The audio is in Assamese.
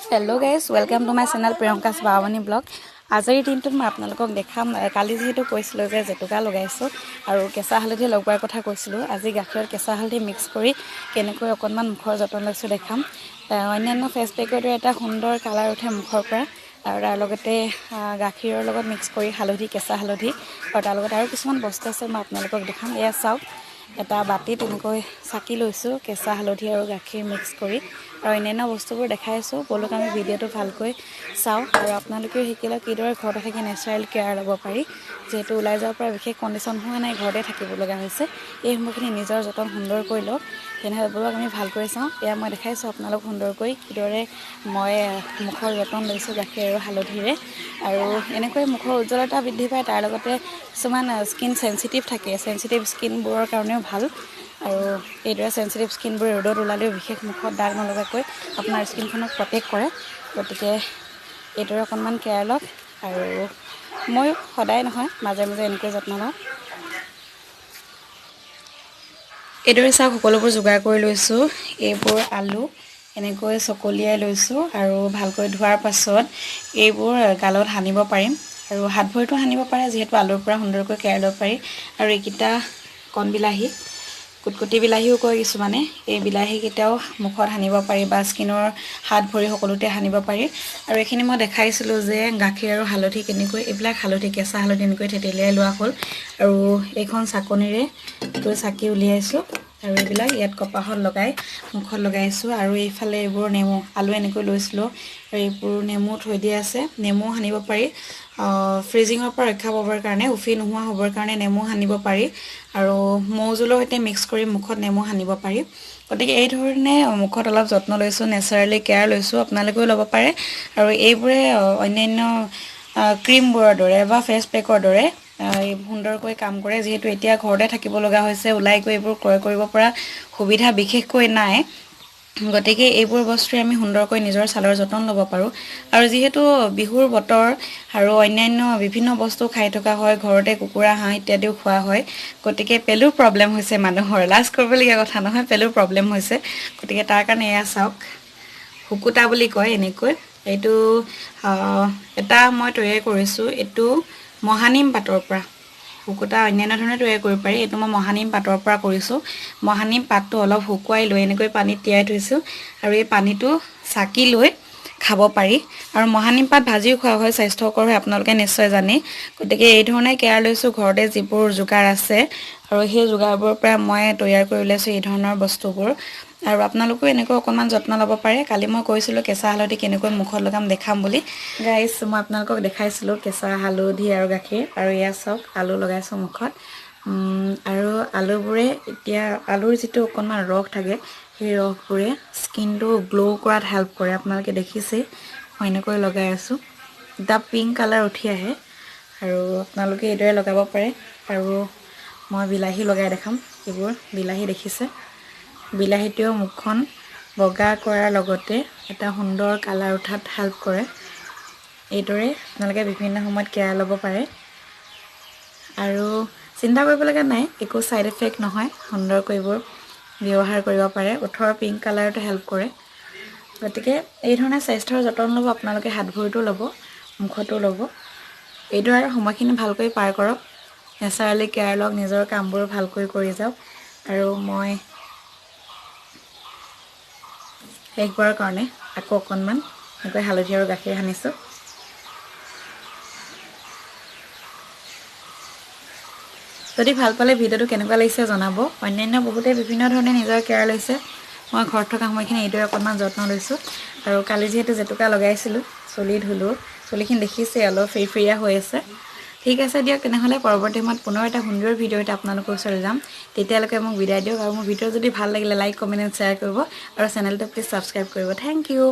Hello guys, welcome to my channel Priyanka's Bawani Vlog। আজিৰ দিনটোত মই আপোনালোকক দেখাম, কালি যিহেতু কৈছিলোঁ যে জেতুকা লগাইছোঁ আৰু কেঁচা হালধি লগোৱাৰ কথা কৈছিলোঁ, আজি গাখীৰত কেঁচা হালধি মিক্স কৰি কেনেকৈ অকণমান মুখৰ যতন লৈছোঁ দেখাম। অন্যান্য ফেচ পেকৰ দৰে এটা সুন্দৰ কালাৰ উঠে মুখৰ পৰা আৰু তাৰ লগতে গাখীৰৰ লগত মিক্স কৰি হালধি, কেঁচা হালধি আৰু তাৰ লগত আৰু কিছুমান বস্তু আছে, মই আপোনালোকক দেখাম। এয়া চাওক, এটা বাতিত এনেকৈ চাকি লৈছোঁ কেঁচা হালধি আৰু গাখীৰ মিক্স কৰি আৰু অন্যান্য বস্তুবোৰ দেখাই আছোঁ। ব'লক, আমি ভিডিঅ'টো ভালকৈ চাওঁ আৰু আপোনালোকেও শিকি লওক কিদৰে ঘৰতে থাকি নেচাৰেল কেয়াৰ ল'ব পাৰি। যিহেতু ওলাই যাব পৰা বিশেষ কণ্ডিশ্যন হোৱা নাই, ঘৰতে থাকিব লগা হৈছে, এই সময়খিনি নিজৰ যতন সুন্দৰকৈ লওক। তেনেহ'লে ব'লক, আমি ভালকৈ চাওঁ। এয়া মই দেখাইছোঁ আপোনালোক সুন্দৰকৈ কিদৰে মই মুখৰ যতন লৈছোঁ গাখীৰ আৰু হালধিৰে আৰু এনেকৈ মুখৰ উজ্জ্বলতা বৃদ্ধি পায়। তাৰ লগতে কিছুমান স্কিন চেঞ্চিটিভ থাকে, চেঞ্চিটিভ স্কিনবোৰৰ কাৰণেও ভাল আৰু এইদৰে চেঞ্চিটিভ স্কিনবোৰ ৰ'দত ওলালেও বিশেষ মুখত দাগ নলগাকৈ আপোনাৰ স্কিনখনক প্ৰটেক্ট কৰে। গতিকে এইদৰে অকণমান কেয়াৰ লওক আৰু ময়ো সদায় নহয়, মাজে মাজে এনেকৈ যত্ন লওঁ। এইদৰে চাওক, সকলোবোৰ যোগাৰ কৰি লৈছোঁ। এইবোৰ আলু এনেকৈ চকলিয়াই লৈছোঁ আৰু ভালকৈ ধোৱাৰ পাছত এইবোৰ গালত সানিব পাৰিম আৰু হাত ভৰিটো সানিব পাৰে, যিহেতু আলুৰ পৰা সুন্দৰকৈ কেয়াৰ ল'ব পাৰি। আৰু এইকেইটা কণ বিলাহী, কুটকুটি বিলাহীও কয় কিছুমানে, এই বিলাহীকেইটাও মুখত সানিব পাৰি বা স্কিনৰ হাত ভৰি সকলোতে সানিব পাৰি। আৰু এইখিনি মই দেখাইছিলোঁ যে গাখীৰ আৰু হালধি কেনেকৈ, এইবিলাক হালধি, কেঁচা হালধি এনেকৈ থেতেলিয়াই লোৱা হ'ল আৰু এইখন চাকনিৰে এনেকৈ চাকি উলিয়াইছোঁ আৰু এইবিলাক ইয়াত কপাহত লগাই মুখত লগাইছোঁ। আৰু এইফালে এইবোৰ নেমু, আলু এনেকৈ লৈছিলোঁ আৰু এইবোৰ নেমু থৈ দিয়া আছে, নেমু সানিব পাৰি। ফ্ৰিজিঙৰ পৰা ৰক্ষা পাবৰ কাৰণে, উফি নোহোৱা হ'বৰ কাৰণে নেমু সানিব পাৰি আৰু মৌজোলৰ সৈতে মিক্স কৰি মুখত নেমু সানিব পাৰি। গতিকে এই ধৰণে মুখত অলপ যত্ন লৈছোঁ, নেচাৰেলি কেয়াৰ লৈছোঁ, আপোনালোকেও ল'ব পাৰে। আৰু এইবোৰে অন্যান্য ক্ৰীমবোৰৰ দৰে বা ফেচ পেকৰ দৰে সুন্দৰকৈ কাম কৰে। যিহেতু এতিয়া ঘৰতে থাকিব লগা হৈছে, ওলাই গৈ এইবোৰ ক্ৰয় কৰিব পৰা সুবিধা বিশেষকৈ নাই, গতিকে এইবোৰ বস্তুৰে আমি সুন্দৰকৈ নিজৰ ছালৰ যতন ল'ব পাৰোঁ। আৰু যিহেতু বিহুৰ বতৰ আৰু অন্যান্য বিভিন্ন বস্তু খাই থকা হয়, ঘৰতে কুকুৰা, হাঁহ ইত্যাদিও খোৱা হয়, গতিকে পেলুৰ প্ৰব্লেম হৈছে মানুহৰ, লাজ কৰিবলগীয়া কথা নহয়, পেলুৰ প্ৰব্লেম হৈছে। গতিকে তাৰ কাৰণে এয়া চাওক, শুকুতা বুলি কয় এনেকৈ, এইটো এটা মই তৈয়াৰ কৰিছোঁ, এইটো মহানিম পাতৰ পৰা। শুকুতা অন্যান্য ধৰণে তৈয়াৰ কৰিব পাৰি, এইটো মই মহানিম পাতৰ পৰা কৰিছোঁ। মহানিম পাতটো অলপ শুকুৱাই লৈ এনেকৈ পানীত তিয়াই থৈছোঁ আৰু এই পানীটো চাকি লৈ খাব পাৰি। আৰু মহানিম পাত ভাজিও খোৱা হয়, স্বাস্থ্যকৰ হয়, আপোনালোকে নিশ্চয় জানে। গতিকে এই ধৰণে কেয়াৰ লৈছোঁ ঘৰতে যিবোৰ যোগাৰ আছে আৰু সেই যোগাৰবোৰৰ পৰা মই তৈয়াৰ কৰি উলিয়াইছোঁ এই ধৰণৰ বস্তুবোৰ। আৰু আপোনালোকেও এনেকৈ অকণমান যত্ন ল'ব পাৰে। কালি মই কৈছিলোঁ কেঁচা হালধি কেনেকৈ মুখত লগাম দেখাম বুলি। গাইজ, মই আপোনালোকক দেখাইছিলোঁ কেঁচা হালধি আৰু গাখীৰ আৰু এয়া চাওক, আলু লগাইছোঁ মুখত। আৰু আলুবোৰে এতিয়া আলুৰ যিটো অকণমান ৰস থাকে, সেই ৰসবোৰে স্কিনটো গ্ল' কৰাত হেল্প কৰে। আপোনালোকে দেখিছেই মই এনেকৈ লগাই আছোঁ, এটা পিংক কালাৰ উঠি আহে আৰু আপোনালোকে এইদৰে লগাব পাৰে। আৰু মই বিলাহী লগাই দেখাম। এইবোৰ বিলাহী দেখিছে, বিলাহীটোৱেও মুখখন বগা কৰাৰ লগতে এটা সুন্দৰ কালাৰ উঠাত হেল্প কৰে। এইদৰে আপোনালোকে বিভিন্ন সময়ত কেয়াৰ ল'ব পাৰে আৰু চিন্তা কৰিব লগা নাই, একো ছাইড এফেক্ট নহয়, সুন্দৰকৈ এইবোৰ ব্যৱহাৰ কৰিব পাৰে। ওঠৰ পিংক কালাৰটো হেল্প কৰে। গতিকে এই ধৰণে স্বাস্থ্যৰ যতন ল'ব আপোনালোকে, হাত ভৰিতো ল'ব, মুখতো ল'ব। এইদৰে আৰু সময়খিনি ভালকৈ পাৰ কৰক, নেচাৰেলি কেয়াৰ লওক, নিজৰ কামবোৰ ভালকৈ কৰি যাওক। আৰু মই শেষবাৰৰ কাৰণে আকৌ অকণমান এনেকৈ হালধি আৰু গাখীৰ সানিছোঁ। যদি ভাল পালে ভিডিঅ'টো কেনেকুৱা লাগিছে জনাব। অন্যান্য বহুতে বিভিন্ন ধৰণে নিজৰ কেয়াৰ লৈছে, মই ঘৰত থকা সময়খিনি এইদৰে অকণমান যত্ন লৈছোঁ। আৰু কালি যিহেতু জেতুকা লগাইছিলোঁ, চুলি ধুলোঁ, চুলিখিনি দেখিছে অলপ ফিৰফিৰীয়া হৈ আছে। ঠিক আছে দিয়ক, তেনেহ'লে পৰৱৰ্তী সময়ত পুনৰ এটা সুন্দৰ ভিডিঅ' এটা আপোনালোকৰ ওচৰলৈ যাম। তেতিয়ালৈকে মোক বিদায় দিয়ক। আৰু মোৰ ভিডিঅ' যদি ভাল লাগিলে লাইক, কমেণ্ট এণ্ড শ্বেয়াৰ কৰিব আৰু চেনেলটো প্লিজ ছাবস্ক্ৰাইব কৰিব। Thank you.